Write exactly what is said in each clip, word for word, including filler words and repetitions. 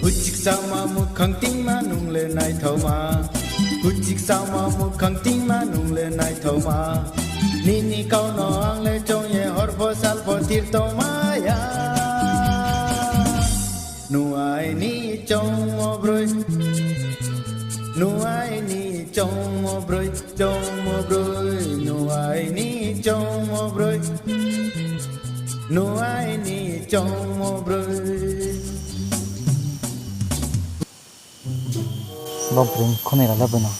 Huchik sama mukhang tingma nung le naithaoma. Huchik sama mukhang tingma nung le naithaoma. Nini kau no ang le choung ye hor pho sal pho thir tongma ya. Nuai ni choungmo broi. Nuai ni choungmo broi, choungmo broi, nuai ni choungmo broi. Nuai ni choungmo broi. Bo broi khunui rao le boino.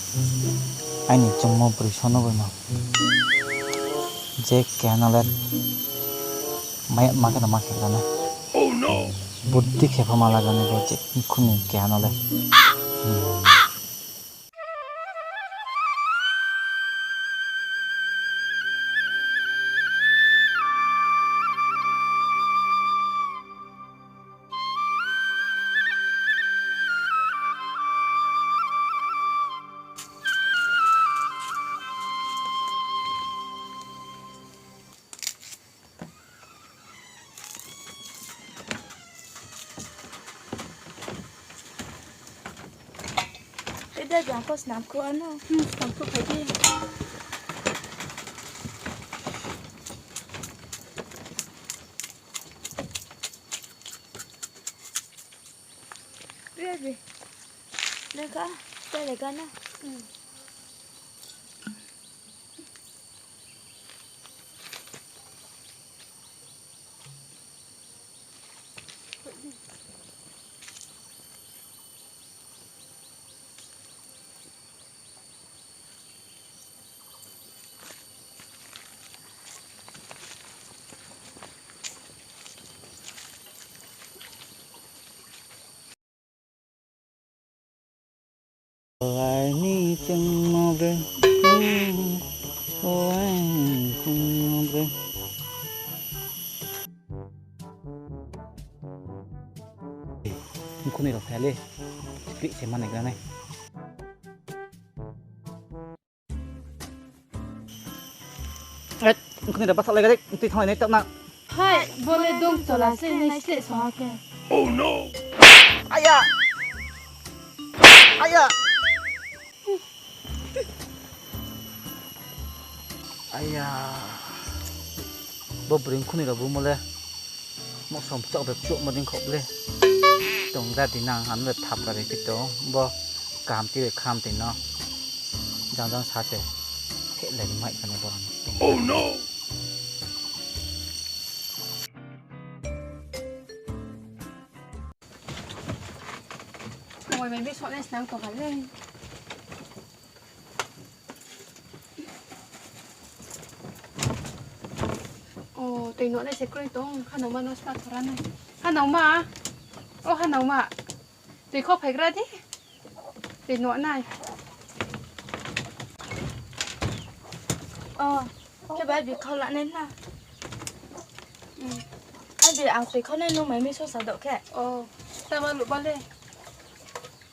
Aini choungmo broi sono boino. Je keha no le maya ma khe no ma khe gana. Buddi khe pho ma la gana bo je khunui keha no le. Ida jang ko snam ko ano. Hmm, snam ko phai di. Baby, lekha, ta lekha na. Hmm. Aini choungmo broi, o aini choungmo broi. Khunui rao phai le, script se manai gra nai. Khunui rao bathaoh lai gari, tui thannglai nai taoh na. Hai, bo le dong chola se nai sleh so ha khe. Oh no! Aya! Aya! Aya! Bo broi khunui rao bumo le. Mo som chok bai chokmo dei khouh le. Tong da di nang ano le thapra bai phi tong bo. Kaham ti bai kham ti no. Jang jang sa se. Phehlai ri mai kha ni bo. Oh no! Moi bai bi sohne snang tong ha le. O, tui no nai se kroi tong, hanaoma no sna thora nai. Hanaoma. O, hanaoma. Tui kho phaigra di. Tui no nai. O, khe bai bi khau la nai na. Hmm. Ai bi ang tui kho nai nung mai mi so sa do khe. O, ta baluh ba le.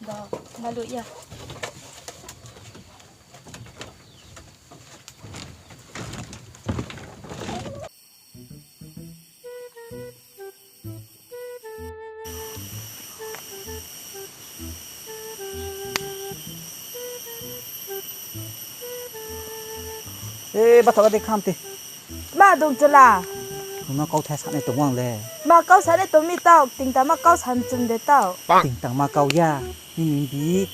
Do, baluh ya. E, bathaoh di kham ti. Ma dong chola. Nung no kauthai sanai tong ang le. Ma kau sanai tong mi taoh, tingtangma kau san chum de taoh. Tingtangma kau ya. Nini bi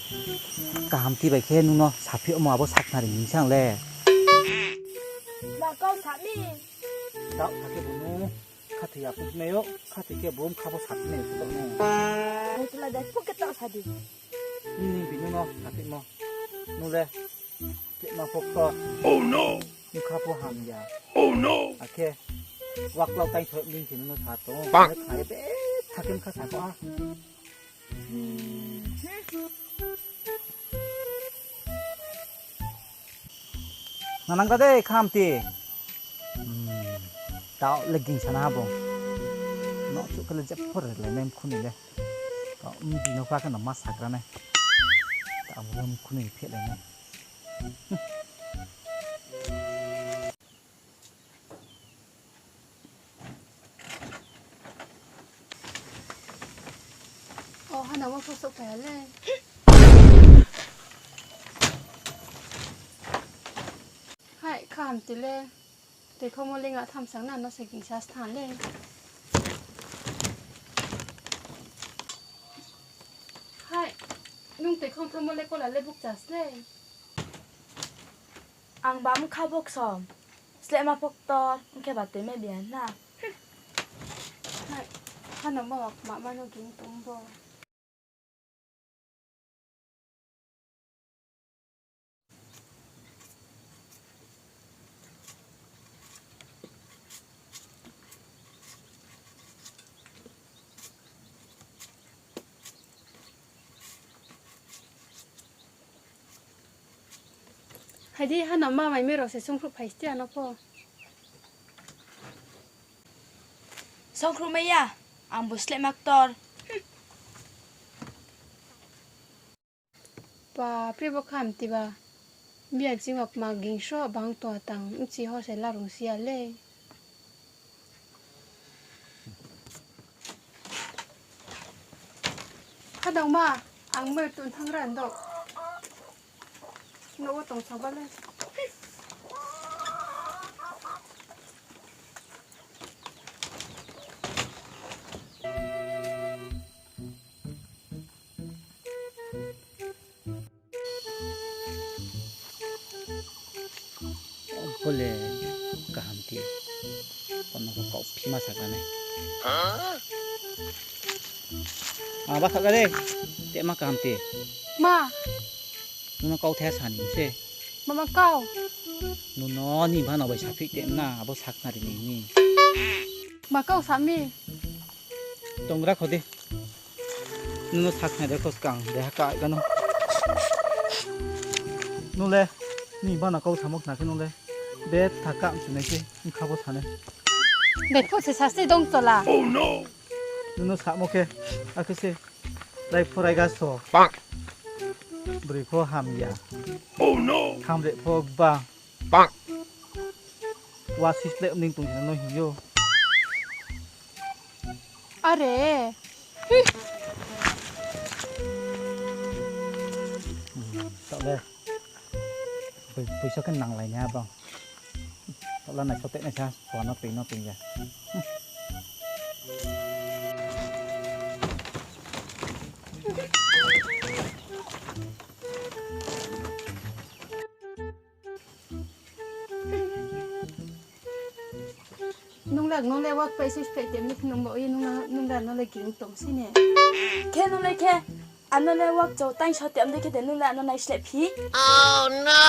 kaham ti bai khe nung no saphi omo abo sakhnari hing sang le. Ma kau sa mi. Taoh thake bo nung khathoi ya phuh nai yo, khathoi khe bo kha pho saphi nai yo. Nung tula de phuh khe taoh sa di. Nini bi nung no saphimo. Nung le khe ma pho ktor. Oh no! Nung kha pho ham ya. Oh no! Akhe waklau tai thoi nung khe nung no sa tong. Bang! Kha ye be thake kha sa ko a. Nanang ta de kham ti. Hmm, taoh le ging sana ha bo. No chuh khe le jepho re le nem khunui le. Taoh mdi no pha khe no ma sagra nai. Taoh bo nem khunui phe le nai. O, Hano mo pho souhphai ha le. Hai, kha hamti le. Tui kho mo le nga tham sang na no se ging sas tha le. Hai, nung tui kho tham mo le kola le bukchas le. Ang ba mkha buksom. Slehma pho ktor, mkhe ba tui me bian na. Hai, hano mo ma ma no ging tong bo. Hai di, hano ma mai me rao se songkhruh phai sti ano pho. Songkhruh mai ya, ang bo slehma ktor. Bapre, bo kha hamti ba. Bian ching o kma ging sroh bang tong tang, bchi ho se larung si ya le. Khadangma, ang mai tun thang ra ndo. No wo tong sa ba le. Bo le kaham ti. Kono ko kau phima sakha nai. Aba sakha de. Tema kaham ti. Ma. Nono kau the sani se. Mama kau. Nono ni bano bai saphi tem na, abo sakna ri ni ni. Ma kau sami. Tongra kho de. Nono sakna de kho skang de ha ka gano. Nung le ni bano kau samo khna khe nung le. Be thaka mchunai se, bkha bo sanai. Be pho se sasti dong chola. Nono samo khe, akhe se, rai pho rai ga so. Broi pho hamya. Thamre pho ba. Wa sis le ning tong no hing yo. Are. Taoh le. Poisa khe nanglai ni ha bang. Taoh le nai sotek nai sa, pho no tui no tui ya. Nung le, nung le wak pai sis pai tem ni nung bo ye nung le, nung le, nung le ging tong si ne. Khe nung le khe, ano le wak chau tang so tem de khe de nung le ano nai sleh phi. Oh no!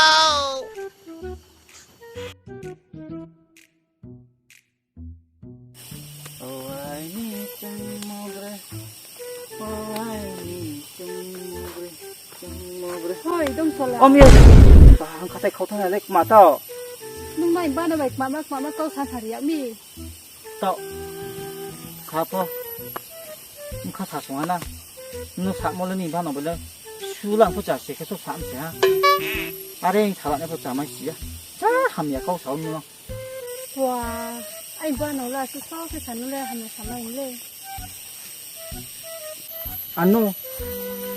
O aini chengmo bre, o aini chengmo bre, chengmo bre. Hoi, dong chola. Om ye. Ba, ang khatai khau thang le kma tao. Nung nai bano bai kma ma, kma ma kau sa sari ya mi. Tao. Sa pho. Bkha sa sung ha na. Nung samo le ni bano bai le. Sulang pho cha se khe so sam se ha. Are ang sala ne pho cha mai si ya. Cha hamya kau sa nung no. Wa, ai ba no la su so se sa nung le hamya sa mai le. Ano,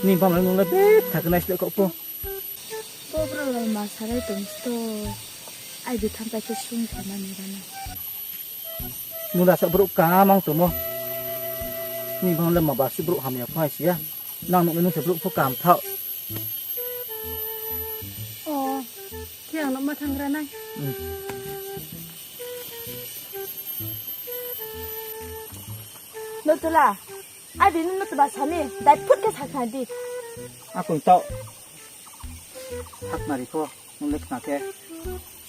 ni bam le nung le be thak nai sleh kau po. Ko bro le ma sarai tong sto. Ai bi tham pai ke sung sa ma ni ra na. Nung la sa bro ka mang tongmo. Ni bam le ma ba su bro hamya phai si ya. Nang nuh nung se brouh pho kam thaoh. O, khe ang nuh ma thang ra nai. Hmm. Nutula, adi nung nutula sami, dai phut khe sakna di. Akung taoh. Sakna ri pho, nung le khna khe.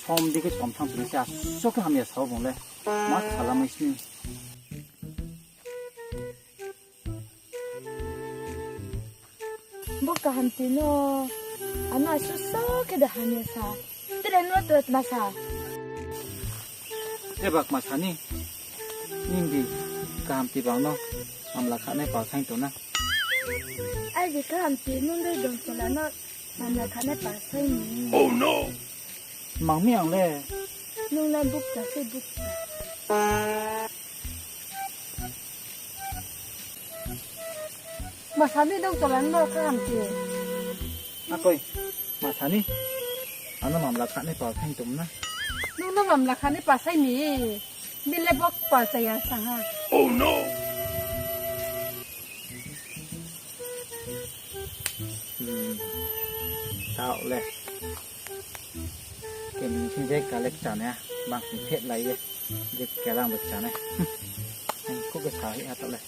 Som di khe kom thang sini se, aso khe hamya sao bung le. Ma salamai sini. Bo kaham ti no, ano asuh so khe de hamya sa. Tere no tere tma sa. Te bak ma sa ni, nini di kaham ti bang no, mamla kha nai pal saing tong na. Ai di kaham ti nung dei dong chola no, mamla kha nai pal saing ni. Oh no! Mang mi ang le. Nung nai bukcha se bukcha. Sani dong chola no kha hamti. Akoi, ma sani. Ano mamla kha ni pal thang tum na. Nung no mamla kha ni pasai ni. Bile bok pal chaya sa ha. Oh no. Hmm. Tao le. Kini sing je kalek chana, bang sing phet lai ye. Je kalang bek chana. Hmm. Ko ke sa hi ha tao le.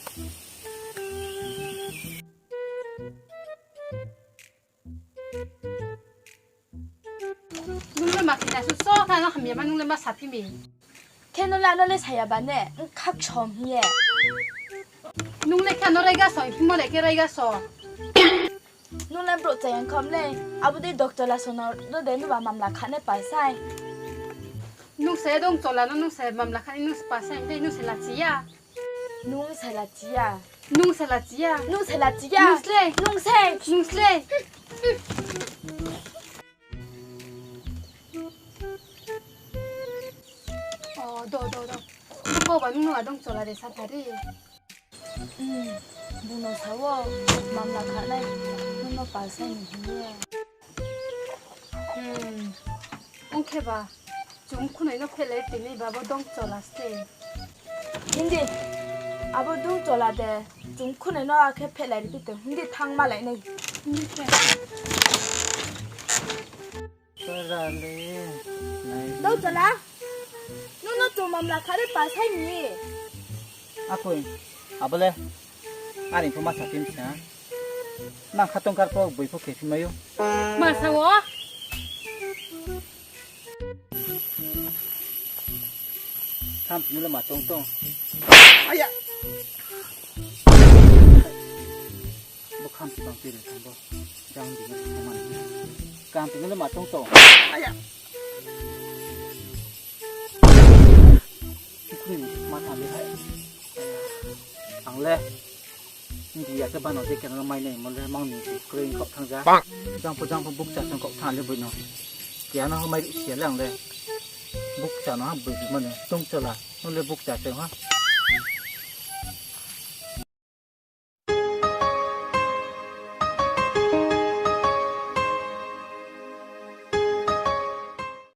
Nung le ma khe na su so tha no hamya ma nung le ma saphi mi. Khe no le ano le saya ba ne, khak som hi ye. Nung le khe ano raiga so, himo le khe raiga so. Nung le brouh chayang khom le, abo dei doctor la sono do de nuba mamla kha ne pasai. Nung se dong chola no, nung se mamla kha ni nung se pasai, dei nung se la chiya. Nung se la chiya. Nung se la chiya. Nung se la chiya. Nung se. Nung se. Nung se. O, do, do, do. Bo ba nung no adong chola de sa thari. Hmm, bung no sa wo, mamla kha nai, nung no pasai ni hing ye. Hmm, ong khe ba. Chung khunoi no phehlai ri tini ba bo dong chola se. Hindi, abo dong chola de, chung khunoi no akhe phehlai ri phi tong, hindi thang malai nai. Hindi khe. Dong chola, nung no chung mamla kha ri pasai ni. Akoi, abo le, ari pho ma sa phi sa. Nang khatong kar pho boi pho khe phi mai ou. Ma sa wo? Khampi no le ma tong tong. Aya. Bo khampi bang tui le thang bo. Jang di no thang man. Khampi no le ma tong tong. Aya. Kikri ma thang di hai. Ang le. Hindi ya khe bano je keno mai nai mo le mang ni kroi kok thang ja. Jang pho jang pho bukcha song kok thang le boi no. Kya no mai ri sia le ang le. Bukcha no ha boi di mo ne. Tong chola. No le bukcha se ha.